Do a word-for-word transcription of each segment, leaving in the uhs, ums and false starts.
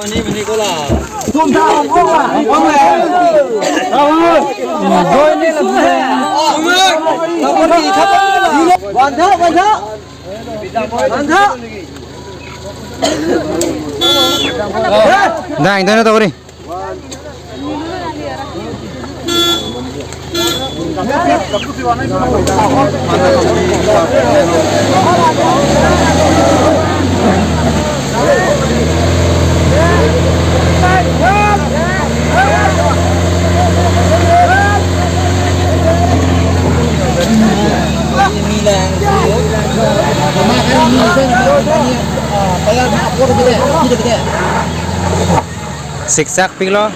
Dang, dang, dang, dang. Siksak piklo.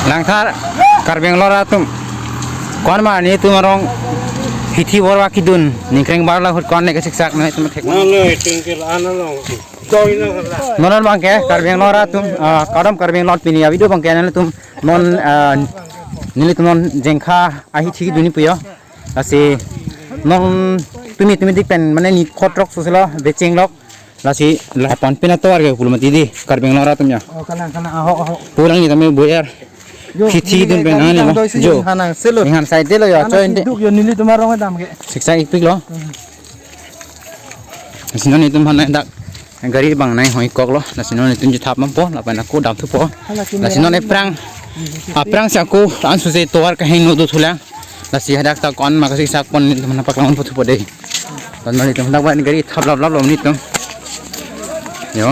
Langtha Karbi Anglong arat atum. Ko-an ma nelitum arong hithi borwa kedun ningkreng bar la ahut ko-an ne kesiksak nelitum thek. Nang noi tengkel ana long. Doi na la. Non abangke Karbi Anglong arat atum, ah, kadom Karbi Anglong pini a-video abangke nelitum non, ah, nelitum non Jengkha ahithi dunji pu jo. Lasi non tumi tumi dik pen mane ni khotrok soselo becheng lok. Lasi lapan pina tovar ke pulo mati di Karbi Anglong arat atum ya. Oh, kalang, kalang, ahok, ahok. Pulang ni kami boyar. Jo, hithi neli dun pen dam, ani dam lo. Doi si jo. Hanang selo. Hanang side lo ya, hanang coy si ente. Duk jo nelitum arong dam ke. Siksak ik piklo. Hmm. Lasi non nelitum hanang dak gari bang nai hoi kok lo. Lasi non nelitum chethap mampo, lapen ako dam thupo. Hala kini lasi non arong. Ephrang. Aphrang si ako an suse tovar kaheno do thulang. Lasi hadak ta ko-an ma kasiksak pon nelitum nangpaklang pon thupo dei. Lapen nelitum hadak ba gari thap lap lap lo nelitum. Jo.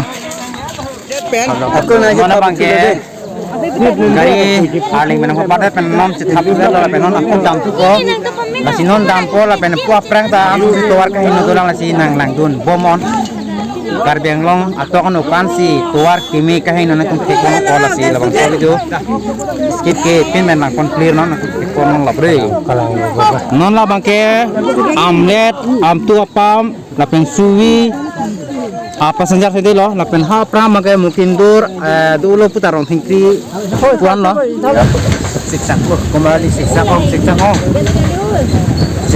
Ako na mana thap bangke. Gari arleng menang ko pada pen non chethap lo lapen non ako dam thupo. Lasi non dampo lapen pu aphrang ta an suse tovar kaheno dolang lasi nang langdun bomnon. Karbi Anglong atok ano ko-an si tovar keme kaheno nangtum thek pon ko lasi labangso video skip ke pin men nang kon clear non nang kon clear non labre. Non labangke Amlet, Amtu Apam, lapen Suvi, ah, passenger side lo, lapen ha aphrang abangke Mukindur, eh, dolo puta Rongthengkri, puan lo. Siksak lo, komali siksak ong, siksak ong.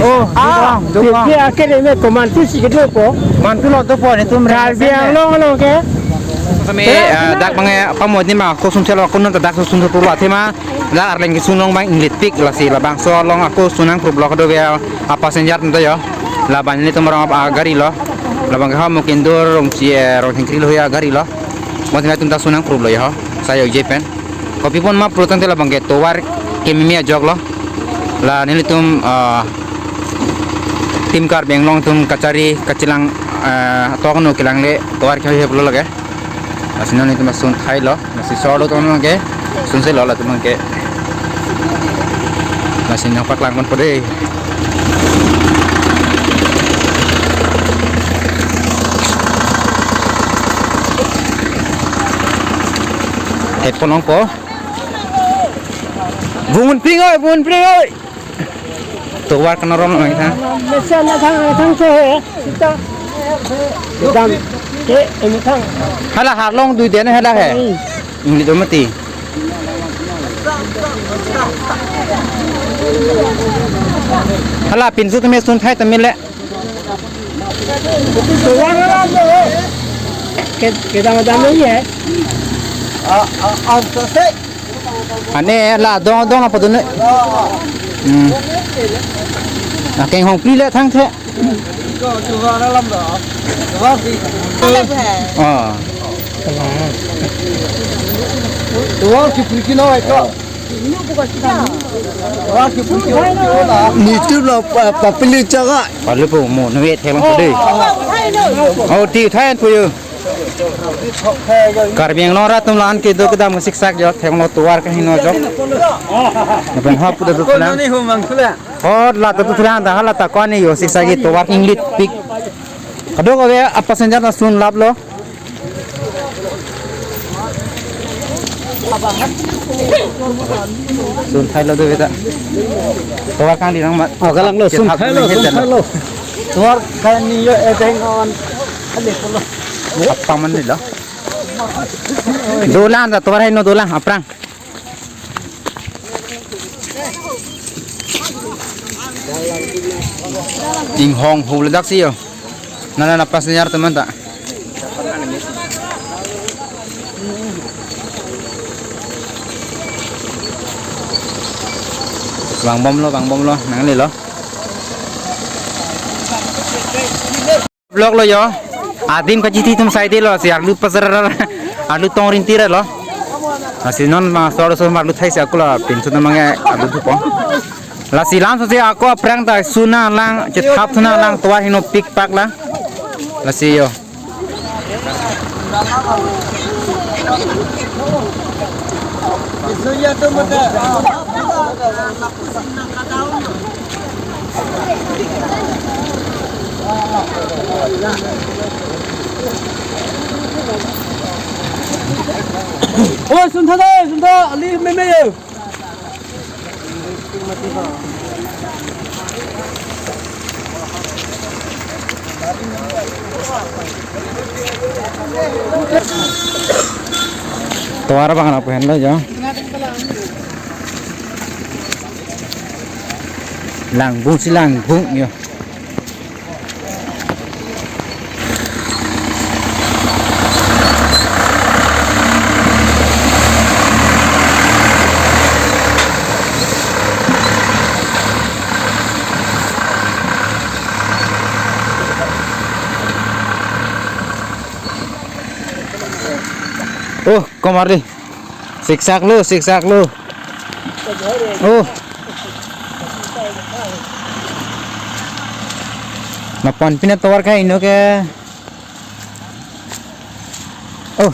Oh, ah, dong, dong. Dia akhir ini komantu si kedo po. Mantu lo dopo nelitum Karbi Anglong lo ke. Kami, eh, dak bangke pamodi ma ako sumsel lo, ako non dak sumsel pulo athema dak arleng kesung long bang inglit pik lasi labangso along ako sunang prublo kedo ya apa senjat nto yo. Labang nelitum arong, ah, gari lo. Labangke ha Mukindur Rongsi, eh, Rongthengkri lo ya gari lo. Mo tina tum ta sunang prublo ya ho. Sayo je pen. Kopi pon ma protang te labangke tovar kememe ajok lo. La nelitum, ah, tim Karbi Anglong atum kachari kachelang, ah, atok ano kelang le tovar kehep lo lake. Lasi non nelitum asun thai lo. Lasi solo atum ke sunse lo latum ke. Lasi nangpaklang pon po dei. Headphone ong po. Bungun pring oi, bungun pring oi. Tovar kenorom lo mangthang. Mesan na thang thang ke he. Sita. Dam. Ke ini thang. Hala harlong dui den hala he. Hmm. Inglit mati. Hala pinso tame sun thai tame le. Tovar na lam lo. Ke, kedam dam lo ye. Ah, ah, ah, so se. Ane la dong dong apa tu ne? Hmm. Akeng hong pri le thang the. Ah. Nitum la pa-, papili chaga. Palu po mo nwe thek lang po dei. Oh, ti thai po yo. Karbi Anglong arat atum la-an kedo kedam siksak jo, theklong tovar kaheno jo. Lapen ha pu ta tu Ko lang. Noni hu mang thula. Hot la ta tu lang, ta hala ta ko-an jo siksak ke tovar inglit pik. Kadokave a-passenger ta sun laplo. Sunthailo doveta. Tovar kangdi nangmat. Oh, kalanglo, sunthailo, sunthailo. Tovar kangdi jo, eh, teng on. Apa man nilo? Dolang ta tovar hai no dolang, aphrang. Inghong hu ledak si jo. Nana na passenger teman ta. Vangbomlo, vangbomlo, nanglelo. Vlog lo jo. Adim kachithi atum saide lo, si arlu pasar, arlu tong rinti ra lo. Lasi non ma sor so arlu thai si ako la pinso na mangya arlu thupo. Lasi lam so si ako aphrang ta suna lang, chethap suna lang, tovar heno pik pak la. Lasi jo. Oi, suntha dei, suntha, ali meme yo. Tovar abang na pu henlo jo. Langbung si langbung jo. Oh, komar di. Siksak lo, siksak lo. Oh. Lapu-an pine tovar kaheno ke. Oh.